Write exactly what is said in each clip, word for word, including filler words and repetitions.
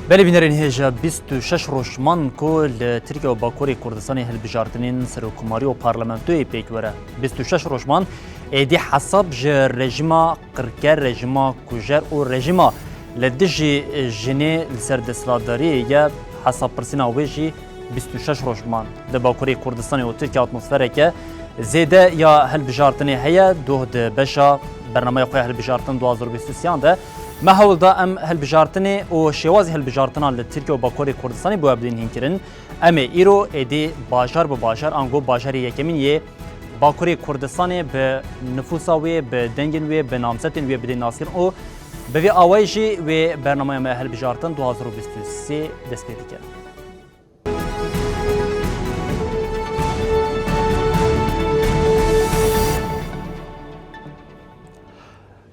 Belê bînerên hêja, bîst û şeş roj man ku li Tirkiye û Bakurê Kurdistanê hilbijartinên serokkomarî û parlamentoyê pêk were. Bîst û şeş roj man êdî hesab ji rejîma qirker, rejîma kujer û rejîma li dijî jinê li ser desthilatdariyê ye. Hesabpirsîna wê jî bîst û şeş roj man. Di Bakurê Kurdistanê û Tirkiye atmosfereke zêde ya hilbijartinê heye. Doh di beşa bernameya xwe ya hilbijartin du hazar û bîst û sê de me hewl da em hilbijartinê û şêwazî hilbijartina li Tirkiye û Bakurê Kurdistanê bi we bidin hînkirin. Em ê îro êdî bajar bi bajar, ango bajarê yekemîn yê Bakurê Kurdistanê bi nifûsa wê, bi dengên wê, bi namzetên wê bidin naskirin û bi vî awayî jî wê bernameya me hilbijartin du hazar û bîst û sê dest pê dike.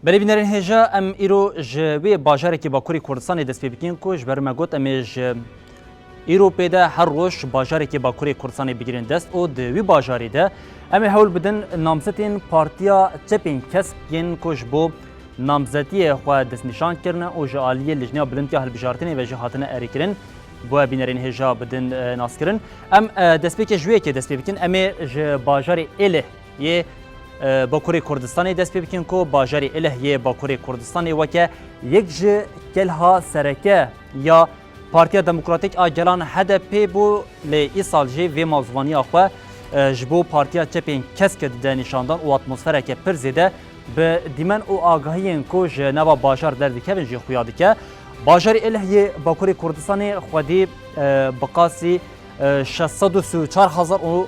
Belê bînerên hêja, em îro ji wê bajarekî Bakurê Kurdistanê dest pê bikin ku ji ber me got em ê ji îro pê de her roj bajarekî Bakurê Kurdistanê bigirin dest û di wî bajarê de em ê hewl bidin namzetên Partiya Çepên Kesk yên ku ji bo namzetiyê xwe destnîşan kirine û ji aliyê Lijneya Bilind ya Hilbijartinê ve jî hatine erêkirin, bi we bînerên hêja bidin, e, naskirin. Em, e, destpêkê ji wê yekê dest pê bikin. Em ê ji bajarê Êlih yê, e, Bakurê Kurdistanê dest pê bikin ku bajarê Êlih yê Bakurê Kurdistanê weke yek ji kelha sereke ya Partiya Demokratîk a Gelan H D P bû, lê îsal jî vê malzivaniya xwe, e, ji bo Partiya Çepên Kesk dide nîşandan û atmosfereke pir zêde bi dîmen û agahiyên ku ji nava bajar derdikevin jî xuya dike. Bajarê Êlih yê Bakurê Kurdistanê xwedî, e, bi qasî, e, şeş sed û sî û çar hezar û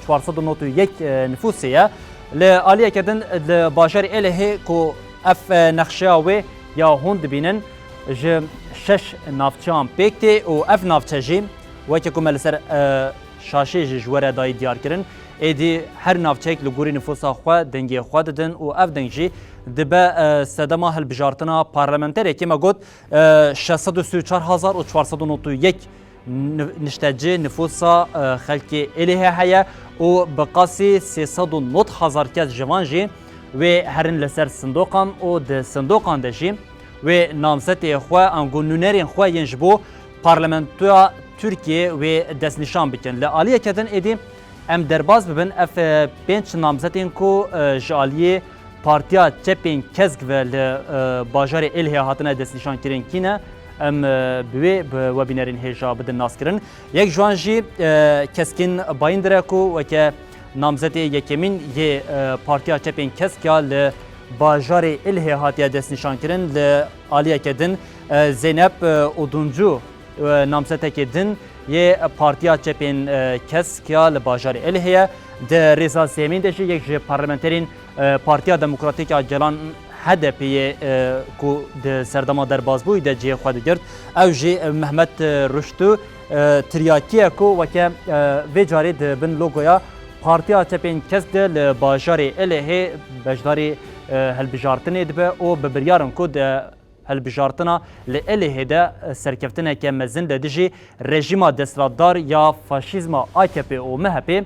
çar sed û nod û yek, e, nifûsê ye. Li aliyeke din li bajarê Êlihê ku ev, e, nexşeya wê ya hûn dibînin, ji şeş navçeyan pêk tê û ev navçe jî weke ku me li ser, e, şaşê jî ji we re dayî diyar kirin, êdî her navçeyek li gorî nifûsa xwe dengê xwe didin û ev deng jî dibe, e, sedema hilbijartina parlamenterekê. Me got, e, şeş sed û sî û çar hezar û çar sed û nod û yek ni-, niştecî nifûsa, e, xelkê Êlihê heye û bi qasî sê sed û nod hezar kes ji van jî wê herin li ser sindoqan û di sindoqan de jî wê namzetê xwe, ango nûnerên xwe yên ji bo parlamentoya Tirkiyê wê destnîşan bikin. Li aliyeke din êdî em derbas bibin, ev, e, pênc namzetên ku, e, ji aliyê Partiya Çepên Kesk ve li, e, bajarê Êlihê hatine destnîşankirin kî ne, em, e, bi wê bi webînerên hêja bidin naskirin. Yek ji wan jî, e, Keskin Bayindir e ku weke namzetê yekemîn yê, e, Partiya Çepên Kesk ya li bajarê Êlihê hatiye destnîşankirin. Li aliyeke din, e, Zeynep, e, Oduncu, e, namzetekê din yê Partiya Çepên, e, Kesk ya li bajarê Êlihê ye. Di rêza sêyemîn de jî yek ji parlamenterên, e, Partiya Demokratîk a Gelan H D P'yê, e, ku di serdema derbasbûyî de cihê xwe digirt, ew jî, e, Mehmet, e, Ruştu, e, Tiryakî ye ku weke, e, vê carê di bin logoya Partiya Çepên Kesk de li bajarê Êlihê beşdarî, e, hilbijartinê dibe û bi biryar in ku di hilbijartina li Êlihê de, e, serkeftineke mezin li dijî rejîma desthilatdar ya faşîzma A K P û M H P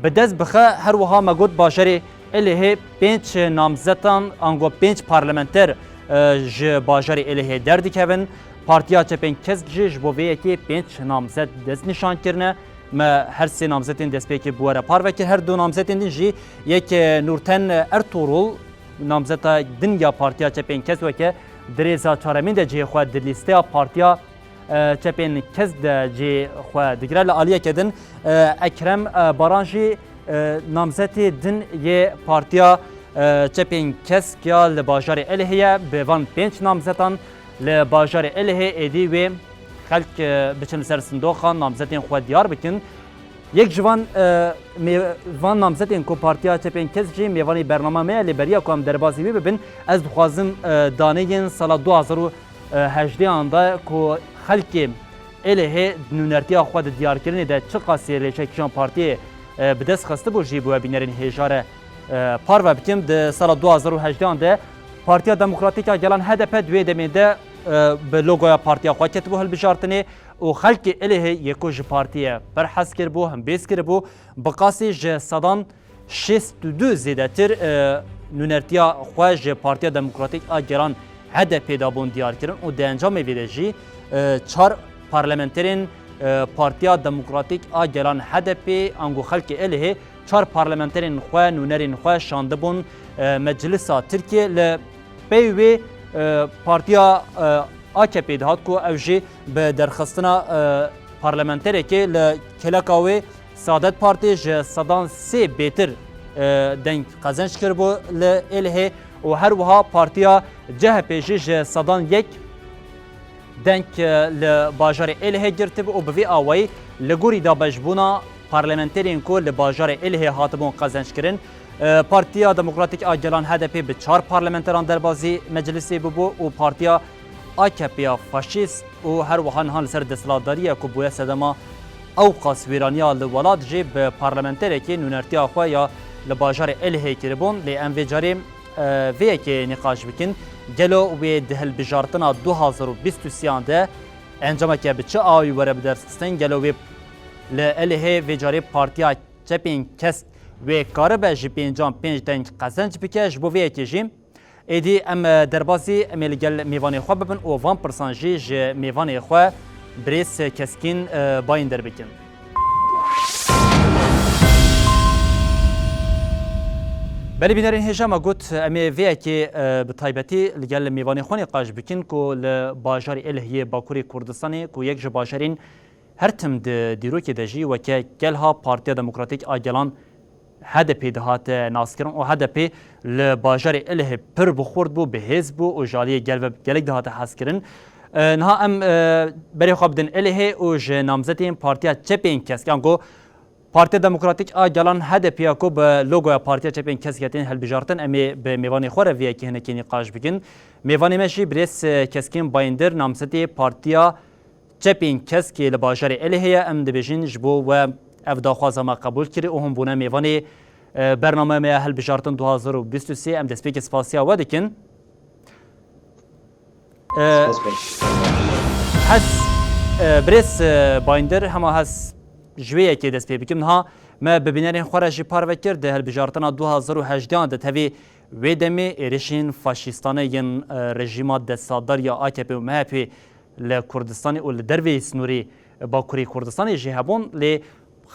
bi dest bixe. Her wiha me got bajarê Êlihê pênc namzetan, ango pênc parlamenter, e, ji bajarê Êlihê derdikevin. Partiya Çepên Kesk jî ji bo vê yekê pênc namzet destnîşan kirine. Me her sê namzetên destpêkê bi we re parve kir. Her du namzetên din jî yek, e, Nurten Ertuğrul, namzeta din ya Partiya Çepên Kesk weke di rêza çaremîn de cihê xwe di lîsteya Partiya, e, Çepên Kesk de cihê xwe digire. Li aliyeke din, e, Ekrem, e, Baran jî, e, namzetê din yê Partiya, e, Çepên Kesk ya li bajarê Êlihê ye. Bi van pênc namzetan li bajarê Êlihê êdî wê xelk, e, biçin li ser sindoqan namzetên xwe diyar bikin. Yek ji van, e, mêv-, van namzetên ku Partiya Çepên Kesk jî mêvanê bernama me ye, lê beriya ku em derbasî wê bibin, ez dixwazim, e, daneyên sala du hazar û hejdeh an de ku xelkê Êlihê nûnertiya xwe di diyarkirinê de çiqasî rêçekîjan partiyê, e, bi dest xistibû jî bi we bînerên hêja re, e, parve bikim. Di sala du hazar û hejdeh an de Partiya Demokratîk a Gelan H D P di wê demê de, e, bi logoya partiya xwe ketibû hilbijartinê û xelkê Êlihê yê ku ji partiyê pir hez kiribû, hembêz kiribû, bi qasî ji sedan şêst û du zêdetir, e, nûnertiya xwe ji Partiya Demokratîk a Gelan H D P de bûn diyarkirin û di encamê vê de jî, e, çar parlamenterên, e, Partiya Demokratîk a Gelan H D P ango xelkê Êlihê, çar parlamenterên xwe, nûnerên xwe şandibûn, e, Meclisa Tirkiyê. Li pey wê, e, Partiya, e, A K P dihat ku ew jî bi derxistina, e, parlamenterekê li kêleka wê Saadet Partî ji sedan sê bêtir, e, deng qezenc kiribû li Êlihê û her wiha partiya C H P jî ji sedan yek deng, e, li bajarê Êlihê girtibû û bi vî awayî li gorî dabeşbûna parlamenterên ku li bajarê Êlihê hatibûn qezenckirin, e, Partiya Demokratîk a Gelan H D P bi çar parlamenteran derbazî meclisê bûbû û partiya A K P ya faşîst û her wiha niha li ser desthilatdariya ku bûye sedema ew qas wêraniya li welat jî bi parlamenterekî nûnertiya xwe ya li bajarê Êlihê kiribûn. Lê em vê carê, e, vê yekê nîqaş bikin. Gelo wê di hilbijartina du hazar û bîst û sêyan de encameke bi çi awî were bi ders xistin? Gelo wê li Êlihê vê carê partiya çepên kesk wê karibe ji pêncan pênc deng qezenc bike? Ji bo vê yekê jî êdî em, e, derbasî em ê li gel mêvanê xwe bibin û van pirsan jî ji mêvanê xwe birêz Keskîn, e, Bayînder bikin. Belê bînerên hêja me got, em ê vê yekê, e, bi taybetî li gel mêvanê xwe nîqaş bikin ku li bajarê Êlihiyê Bakurê Kurdistanê ku yek ji bajarên her tim di dîrokê de jî weke gel ha Partiya Demokratîk a Gelan H D P dihate naskirin û H D P li bajarê Êlihê pir bi xurt bû, bi hêz bû û ji aliyê gel ve gelek dihate hezkirin. E, niha em, e, berê xwe bidin Êlihê û ji namzetên Partiya Çepên Kesk, ango Partiya Demokratîk a Gelan H D P ya ku bi logoya Partiya Çepên Kesk ya tên hilbijartin, em ê bi mêvanê xwe re vê yekê hinekî nîqaş bikin. Mêvanê me jî birêz, e, Keskîn Bayindir, namzetê Partiya Çepên Keskê li bajarê Êlihê ye. Em dibêjin ji bo we ev daxwaza me qebûl kirî û hûn bûne mêvanê, e, bernameya me ya hilbijartin du hazar û bîst û sê. Em destpêkê spasiya we dikin. E, Spas, baş. Hez, e, birêz, e, Bayindir, hema hez ji wê yekê dest pê bikim. Niha me bi bînerên xwe re jî parve kir, di hilbijartina du hazar û hejdehan de tevî wê demê êrişên faşîstane yên, e, rejîma desthilatdar ya A K P û M H P li Kurdistanê û li derveyî sînorê Bakurê Kurdistanê jî hebûn, lê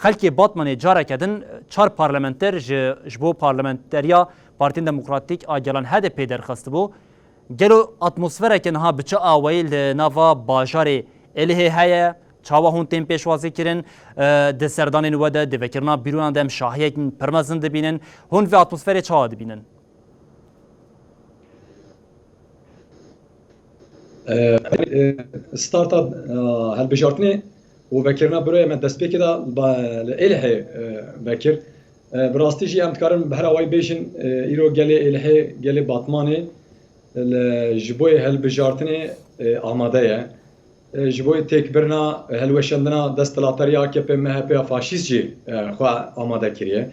xelkê Batmanê careke din çar parlamenter ji, ji bo parlamenteriya Partiyên Demokratîk a Gelan H D P derxistibû. Gelo atmosfereke niha bi çi awayî li nava bajarê Êlihê heye? Çawa hûn tên pêşwazî kirin? E, di serdanên we de, di vekirina bîroyan de em şahiyek pir mezin dibînin. Hûn vê atmosferê çawa dibînin? E, e, starta, e, hilbijartinê û vekirina büroya me destpêkê de ba-, li Êlihê, e, vekir. E, bi rastî jî em dikarin bi her awayî bêjin, e, îro gelê Êlihê, gelê Batmanê, e, li, ji bo yê hilbijartinê, e, amade ye. E, ji bo yê têkbirina, hilweşandina desthilatdariya A K P M H P ya faşîst jî, e, xwe amade kiriye.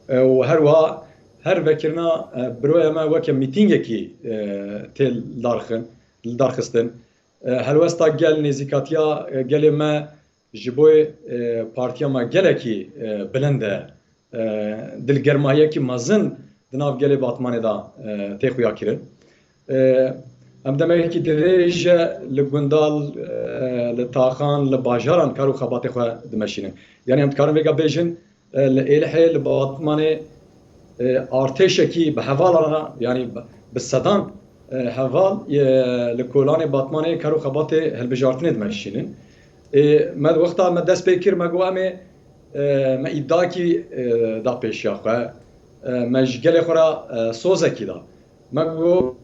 E, û her wiha her vekirina, e, büroya me weke mîtîngekî, e, tê lidarxin, lidarxistin. E, helwesta gel, nêzîkatiya, e, gelê me ji bo, e, partiya me gelekî, e, bilind e. E, dilgermahiyekî mezin di nav gelê Batmanê de, e, tê xuya kirin. E, em demekî dirêj e li gundal, e, li taxan, li bajaran kar û xebatê xwe dimeşînin. Yanî em dikarin vêga bêjin, e, li Êlihê, li Batmanê, e, artêşekî bi hevalan, yanî bi, bi sedan, e, heval, e, li kolanê Batmanê kar û xebatê hilbijartinê dimeşînin. E, me wexta me dest pê kir, me got em ê, e, me îdakî, e, da pêşiya xwe. E, me ji gelê xwe re, e, sozekî da. Me got,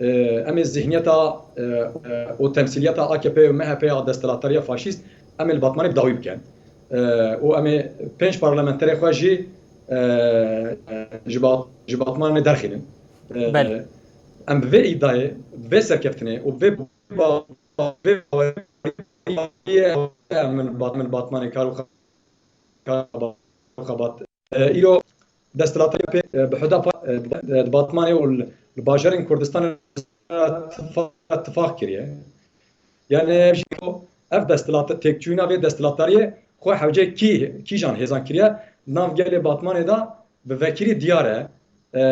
e, em ê zihniyeta, e, e, û temsîliyeta A K P û M H P ya desthilatdariya faşîst, em ê li Batmanê bi dawî bikin. E, û em ê pênc parlamenterê xwe jî, e, e, ji Bat-, ji Batmanê derxînin. E, Belê. Em bi vê îdayê, bi vê serkeftinê û bi vê ba-, vê baweriyê em li Bat-, em li Batmanê kar û xebat, kar û xebat. E, îro desthilatdariya pê, e, bi Hudapa, e, di Batmanê û li, li bajarên Kurdistanê tifa-, tifaq kiriye. Yani ev jî, ev desthilat, têkçûna vê desthilatdariyê xwe hewce kî, kîjan hêzan kiriye, nav gelê Batmanê de bi vekirî diyar e. E,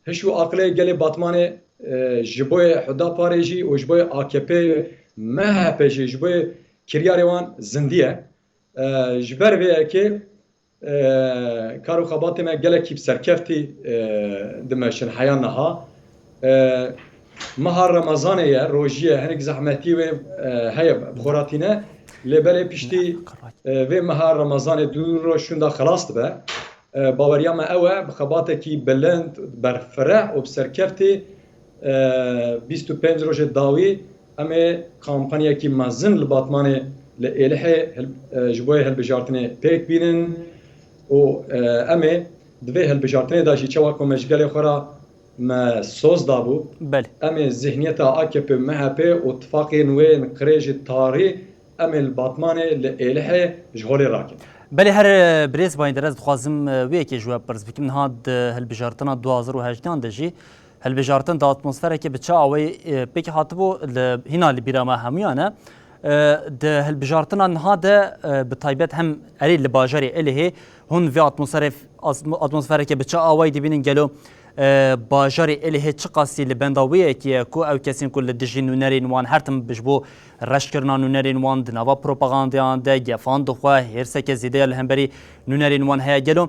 hiş û aqilê gelê Batmanê e, ji bo yê Hudaparê jî û ji bo yê A K P, M H P jî ji bo yê kiryarê wan zindî ye. E, ji ber vê yekê, e, kar û xebatê me gelekî bi serkeftî, e, dimeşin heya niha. E, meha Remezanê ye, rojî ye, hinek zehmetî wê, e, heye bi xwe re tîne. Lê belê piştî, e, vê meha Remezanê du roj şûnda xilas dibe. E, baweriya me ew e, bi xebatekî bilind, berfireh û bi serkeftî, e, bîst û pênc rojê dawî em ê kampanyayekî mezin li Batmanê, li Êlihê hil-, e, ji bo yê hilbijartinê pêk bînin û, e, em ê di vê hilbijartinê de jî, çawa ku me ji gelê xwe re me soz dabû, Belê. em ê zihniyeta A K P, M H P û tifaqên wê yên qirêj û tarî em ê li Batmanê, li Êlihê ji holê rakin. Belê, her, e, birêz Baynder, ez dixwazim, e, wê yekê ji we pirs bikim. Niha di hilbijartina du hazar û hejdeh de jî hilbijartin di atmosfereke bi çi awayî, e, pêk hatibû, li, hîna li bîra me hemûyan e. E, di hilbijartina niha de, e, bi taybet hem erê li bajarê Êlihê hûn vê atmosferê, atmosfereke bi çi awayî dibînin? Gelo, e, bajarê Êlihê çiqasî li benda wê yekê ye ku ew kesên ku li dijî nûnerên wan her tim ji bo reşkirina nûnerên wan di nava propagandeyan de gefan dixwe, hêrseke zêde ya li hemberî nûnerên wan heye? Gelo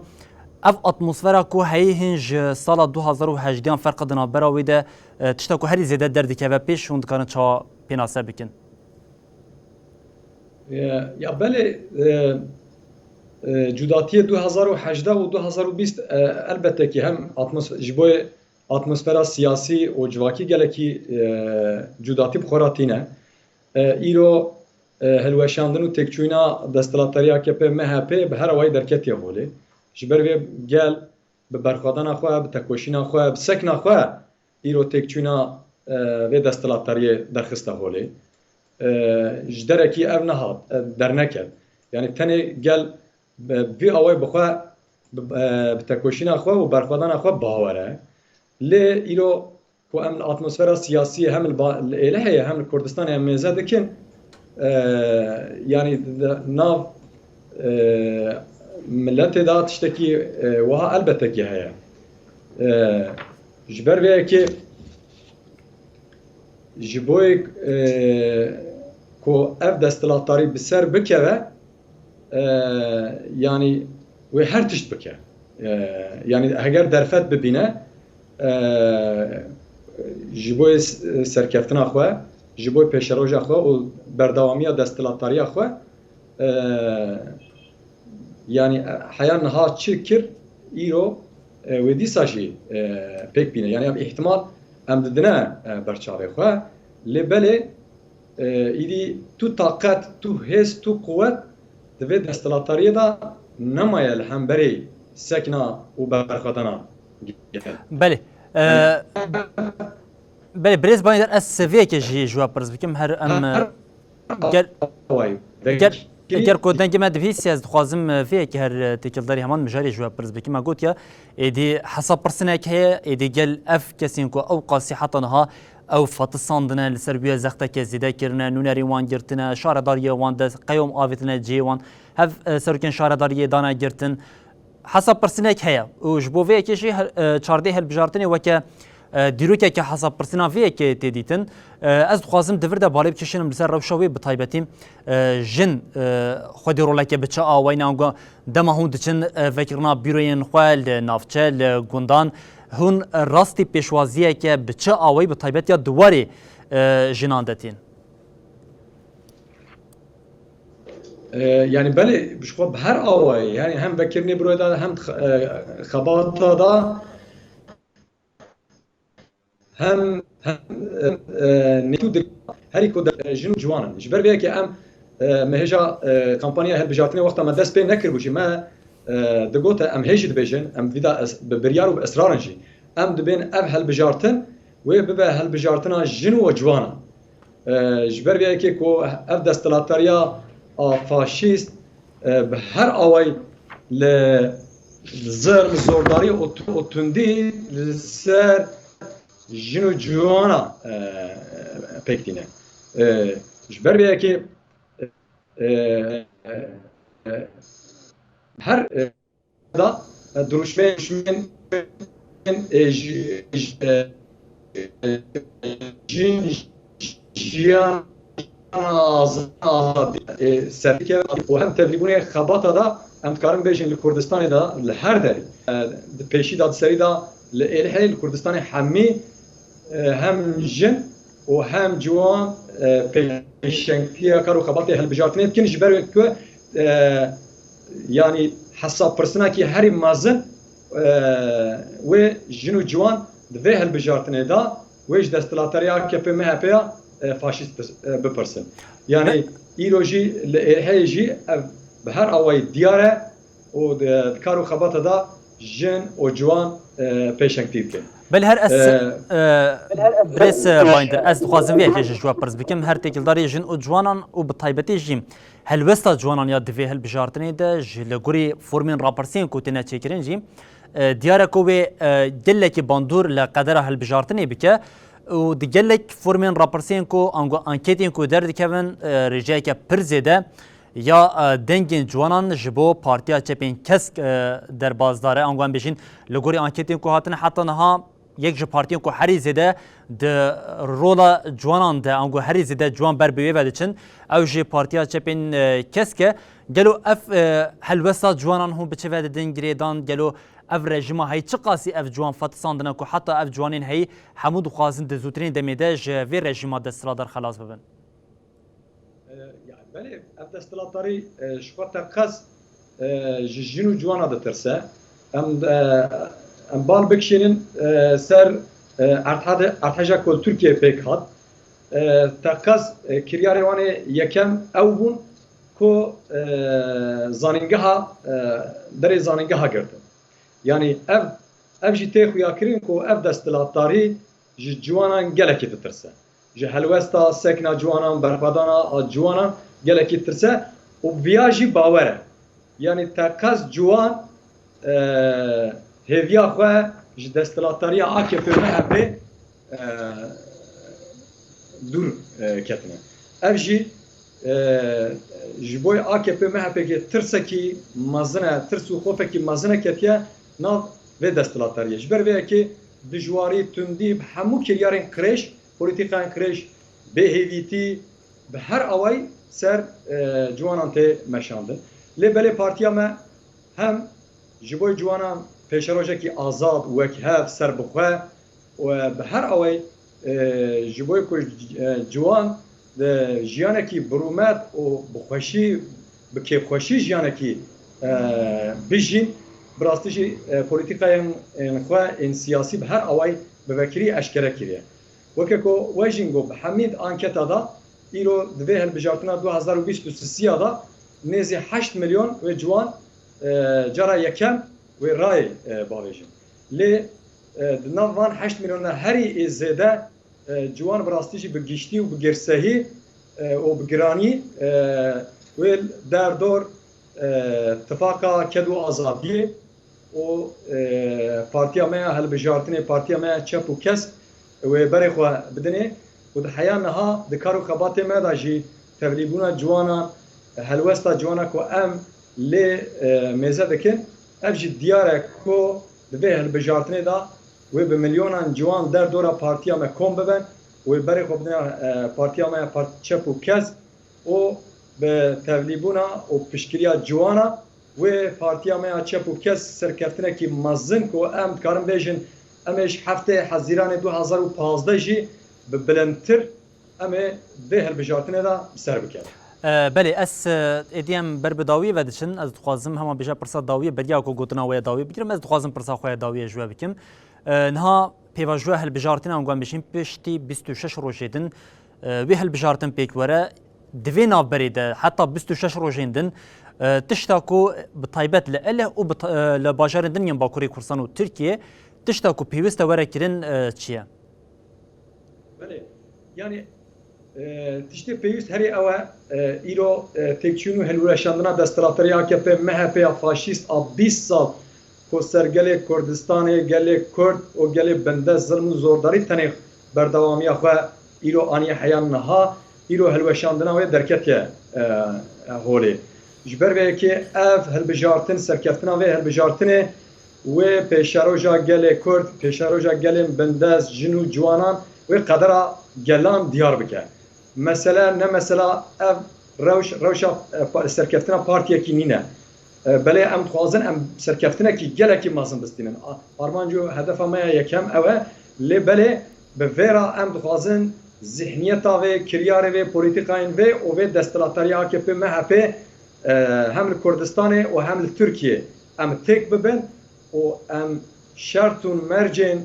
ev atmosfera ku heyî hin ji sala du hazar û hejdeh ferq di navbera wê de, e, tişta ku herî zêde derdikeve pêş, hûn dikarin çawa pênase bikin? E, ya belê, e, e, cudatiyê du hazar û hejdeh û du hazar û bîst, e, elbette ki hem atmos-, ji bo atmosfera siyasî û civakî gelekî, e, cudatî bi xwe re tîne. E, îro, e, hilweşandin û têkçûyîna desthilatdariya A K P M H P bi her awayî derketiye holê. Ji ber vê gel bi berxwedana xwe, bi tekoşîna xwe, bi sekna xwe îro têkçûna, e, vê desthilatdariyê derxiste holê. E, ji derekî ev nehat, e, derneket. Yanî tenê gel bi vî awayî bi xwe, bi, e, bi tekoşîna xwe û berxwedana xwe bawer e. Lê îro ku em li atmosfera siyasî hem li ba-, li Êlihê ye, hem li Kurdistanê em mêze dikin, e, yanî di nav, e, miletê de tiştekî, e, wiha elbette ki heye. E, ji ber vê yekê ji bo yek, e, ku ev desthilatdarî bi ser bikeve, e, yanî wê her tişt bike. E, yanî heger derfet bibîne, e, ji bo s-, serkeftina xwe, ji bo pêşeroja xwe û berdewamiya desthilatdariya xwe, e, yanî, e, heya niha çi kir, îro, e, wê dîsa jî, e, pêk bîne. Yanî ev îhtimal em didine, e, ber çavê xwe. Lê belê, e, îdî tu taqet, tu hêz, tu quwet di vê desthilatdariyê de nemaye li hemberî sekna û berxwedana. Belê. E, belê, birêz Baynder, ez seviyeke jî ji we pirs bikim. Her em, e, Ger, ger, ger ku dengê me dibihîstiye, ez dixwazim, e, vê yekê her, e, têkildarî heman mijarê ji we pirs bikim. Me gotiye, êdî hesabpirsinek heye, êdî gel ev kesên ku ew qasî heta niha ew fetisandine, li ser wî zexteke zêde kirine, nûnerên wan girtine, şaredariyê wan dest qeyom avêtine cihê wan, hev, e, serokên şaredariyê dane girtin. Hesabpirsinek heye û ji bo vê yekê jî her, e, çardeh hilbijartinê weke, e, dîrokeke hesabpirsina vê yekê tê dîtin. E, ez dixwazim di vir de balê bikişînim li ser rewşa wê, bi taybetî, e, jin, e, xwedî roleke bi çi awayî ne, ango dema hûn diçin, e, vekirina bîroyên xwe li navçe, li gundan, hûn rastî pêşwaziyeke bi çi awayî bi taybet ya di warê, e, jinan de tîn? E, yanî belê, ji xwe bi her awayî, yanî hem vekirinê biroyê de, hem xe-, e, xebata de, hem, hem, e, e, nêtû dir-, herî ku de, e, jin û ciwan in. Ji ber vê yekê em, e, me hêja, e, kampanya hilbijartinê wexta me dest pê nekiribû jî, me, e, digote em hê jî dibêjin, em vî de es-, bi biryar û bi israr in jî. Em dibên ev hilbijartin wê bibe hilbijartina jin û ciwanan. E, ji ber vê yekê ku ev desthilatdariya a faşîst, e, bi her awayî li zirm, zordarî û tu-, û tundî li ser jin û ciwana, e, pêk tîne. E, ji ber vê yekê, e, e, e, her, e, da, e, dirûşmeyên, dirûşmeyên, e, ji, ji, e, jin jiyan azad, azad, e, serkeve û hem tevlîbûnê xebata da em dikarin bêjin li Kurdistanê de li her derê, e, di pêşî de di serî de li Êlihê li Kurdistanê hemî, e, hem jin û hem ciwan, e, pêşengtiya kar û xebatê hilbijartinê dikin ji ber ku, e, yanî hesabpirsinekî herî mezin, e, wê jin û ciwan di vê hilbijartinê de wê ji desthilatdariya A K P M H P ya, e, faşîst pir-, e, bipirsin. Yanî îro jî li Êlihê jî ev bi her awayî diyar e û di, di kar û xebata de jin û ciwan, e, pêşengtî dikin. Belê her ez, E, e, birêz, e, Bayindir, ez dixwazim vê yekê ji we pirs bikim. Her têkildarî jin û ciwanan û bi taybetî jî helwesta ciwanan ya di vê hilbijartinê de ji li gorî formên rapirsiyên ku têne çêkirin jî, e, diyar e ku wê, e, gelekî bandor li qedera hilbijartinê bike û di gelek formên rapirsiyên ku ango anketên ku derdikevin, e, rêjeyeke pir zêde ya, e, dengên ciwanan ji bo Partiya Çepên Kesk, e, derbasdar e. Ango em bêjin, li gorî anketên ku hatine heta niha yek ji partiyên ku herî zêde di rola ciwanan de, ango herî zêde ciwan ber bi wê ve diçin, ew jî Partiya Çepên, e, Kesk e. Gelo ev, e, helwesta ciwanan hûn bi çi ve didin girêdan? Gelo ev rejîma heyî çiqasî ev ciwan fetisandine ku heta ev ciwanên heyî hemû dixwazin di zûtirîn demê de ji vê rejîma desthilatdar xelas bibin? E, ya, belê, ev desthilatdarî, e, ji xwe teqez, e, ji jin û ciwana ditirse. Em, e, em bal bikişînin, e, ser, e, erdhede-, erdheja ku li Tirkiyeyê pêk hat. E, teqez, e, kiryarê wan ê yekem ew bûn ku, e, zanîngeha, e, berê zanîngeha girtin. Yanî ev, ev jî tê xuyakirin ku ev desthilatdarî ji ciwanan gelekî ditirse. Ji helwesta sekna ciwanan, berxwedana a ciwanan gelekî ditirse û viya jî bawer e. Yanî teqez ciwan, e, hêviya xwe ji desthilatdariya A K P M H P, e, dûr, e, ketine. Ev jî, e, ji bo A K P M H P ke tirsekî mezin e, tirs û xofekî mezin e ketiye nav vê desthilatdariyê. Ji ber vê yekê dijwarî, tundî bi hemû kiryarên qirêj, polîtîkayên qirêj, bêhêvîtî bi her awayî ser, e, ciwanan tê meşandin. Lê belê partiya me hem ji bo ciwanan pêşerojekî azad, wekhev, serbixwe û bi her awayî, e, ji bo ku, e, ciwan di jiyanekî bi rûmet û bi xweşî, bi kêfxweşî jiyanekî, e, bijîn, bi rastî jî, e, polîtîkayên, ên xwe ên siyasî bi her awayî bi vekirî eşkere kiriye. Weke ku we jî got, bi hemî anketa de îro di vê hilbijartina du hezar û bîst û sisiya de nêzî heşt milyon wê ciwan, e, cara yekem wê rayê, e, bavêjin. Lê, e, di nav van heşt milyon de herî ê zêde, e, ciwan bi rastî jî bi giştî û bi girsehî, e, û bi giranî, e, wê derdor, e, tifaqa ked û azadiyê û, e, partiya me ya hilbijartinê, partiya me ya çep û kesk wê berê xwe bidinê û di heya niha di kar û xebatê me de jî tevlîbûna ciwanan, helwesta ciwana ku em lê, e, mêze dikin, ev jî diyar e ku di vê hilbijartinê de wê bi milyonan ciwan derdora partiya me kom bibin, wê berê xwe bidine, e, partiya me ya part-, çep û kesk û bi tevlîbûna û piştgiriya ciwana wê partiya me ya çep û kesk serkeftinekî mezin ku em dikarin bêjin, em ê ji heftê Hezîranê du hezar û pazdeh jî bi bilindtir em ê vê hilbijartinê de bi ser bikin. E, belê, ez, e, êdî em ber bi dawiyê ve diçin. Ez dixwazim hema bêje pirsa dawiyê beriya ku gotina we ya dawiyê bigirim. Ez dixwazim pirsa xwe ya dawiyê ji we bikim. E, niha pêvajoya hilbijartina ango em bêjin piştî bîst û şeş rojê din, e, wê hilbijartin pêk were. Di vê navberê de heta bîst û şeş rojên din, e, tişta ku bi taybet li Elih û bi ta-, e, li bajarên din yên Bakurê Kurdistan û Tirkiyê, tişta ku pêwîst e were kirin, e, çi ye? Belê. Yanî, e, tiştê pêwîst herî ew e, e, îro, e, têkçûn û hilweşandina desthilatdarî A K P M H P ya faşîst a bîst sal ku ser gelê Kurdistanê, gelê Kurd û gelê bindest zilm û zordarî tenê berdewamiya xwe îro aniye heya niha, îro hilweşandina wê derketiye, e, e, holê. Ji ber vê yekê ev hilbijartin, serkeftina vê hilbijartinê Wê pêşeroja gelê Kurd, pêşeroja gelên bindest, jin û ciwanan wê qedera gelan diyar bike. Mesele ne mesela ev rewş, rewşa, e, pa-, serkeftina partiyekî nîne. E, belê em dixwazin em serkeftinekî gelekî mezin bistînin. A-, armanc û hedefa me ya yekem ew e, lê belê bi vê re em dixwazin zihniyeta vê, kiryarê vê, polîtîkayên vê û vê desthilatdariya A K P M H P, e, hem li Kurdistanê û hem li Tirkiyê em têk bibin û em şert û mercên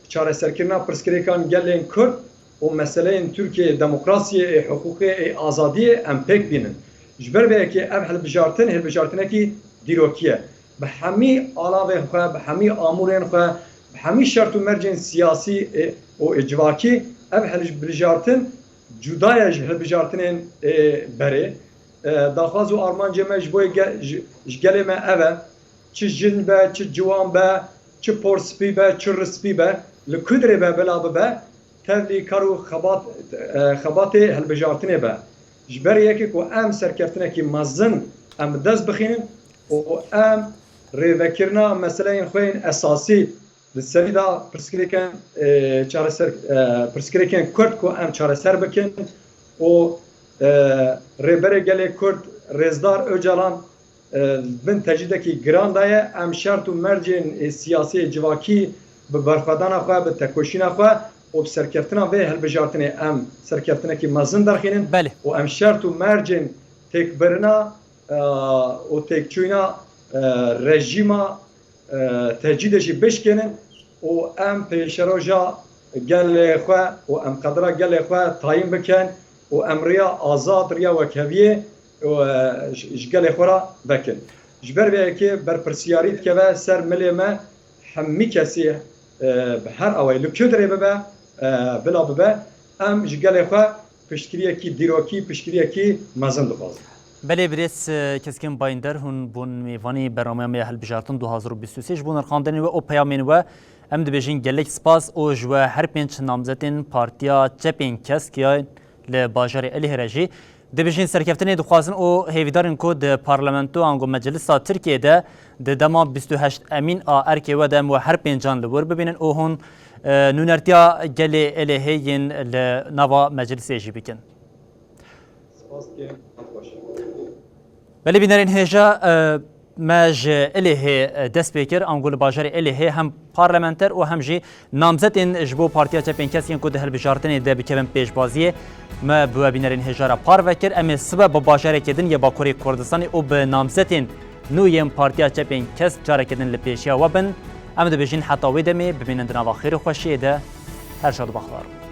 çareserkirina pirsgirêkan gelên Kurd û meseleyên Tirkiyeyê, demokrasiyê, ê hiqûqê, ê azadiyê em pêk bînin. Ji ber vê yekê ev hilbijartin, hilbijartinekî dîrokî ye. Bi hemî alavên xwe, bi hemî amûrên xwe, bi hemî şert û mercên siyasî ê, û ê civakî, ev hilbijartin cuda ye ji hilbijartinên ê berê. E, daxwaz û armancê me ji bo ge-, ji, ji gelê me ev e. Çi jin be, çi ciwan be, çi porspî be, çi rispî be, li ku dirê be bila bibe, tevlî kar û xebat, e, xebatê hilbijartinê be. Ji ber yekê ku em serkeftinekî mezin em bi dest bixînin û em rêvekirina meseleyên xwe yên esasî li serî de pirsgirêkên, e, çareser, e, pirsgirêkên Kurd ku em çareser bikin û, e, Rêberê Gelê Kurd Rêzdar Ocalan, e, bin tecrîdekî giran de ye. Em şert û mercên, e, siyasî, civakî bi berxwedana xwe, bi tekoşîna xwe û bi serkeftina vê hilbijartinê em serkeftinekî mezin derxînin Belê. û em şert û mercên têkbirina, e, û têkçûyîna, e, rejîma, e, tecrîdê jî bişkênin û em pêşeroja gelê xwe û em qedra gelê xwe tayîn bikin û em riya azad, riya wekheviyê û, e, ji, ji gelê xwe re vekin. Ji ber vê yekê berpirsiyarî dikeve ser milê me, hemî kesî, e, bi her awayî li ku dirê bibe, e, bila bibe, em ji gelê xwe piştgiriyekî dîrokî, piştgiriyekî mezin dixwazin. Belê birêz, e, Keskin Baynder, hûn bûn mêvanî bernameya me ya hilbijartin du hazar û bîst û sê. Ji bo nirxandinên we û peyamên we em dibêjin gelek spas û ji we her pênc namzetên Partiya Çepên Kesk ya li bajarê Êlihê re jî dibêjin serkeftinê dixwazin û hêvîdar in ku di parlamento ango meclisa Tirkiyeyê de di dema bîst û heşt Emîn a erkê we de em we her pêncan li wir bibînin û hûn, e, nûnertiya gelê Êlihê yên li nava meclisê jî bikin. Spas dikim, hat baş. Belê bînerên hêja, e, me ji Êlihê, e, dest pê kir. Ango li bajarê Êlihê hem parlamenter û hem jî namzetên ji bo Partiya Çepên Kesk yên ku di hilbijartinê de bikevin pêşbaziyê me bi we bînerên hêja re parve kir. Em ê sibe bi bajarekê din yê Bakurê Kurdistanê û bi namzetên nû yên Partiya Çepên Kesk careke din li pêşiya we bin. Em dibêjin heta wê demê bimînin di nava xêr û xweşiyê de. Her şad û bextewar.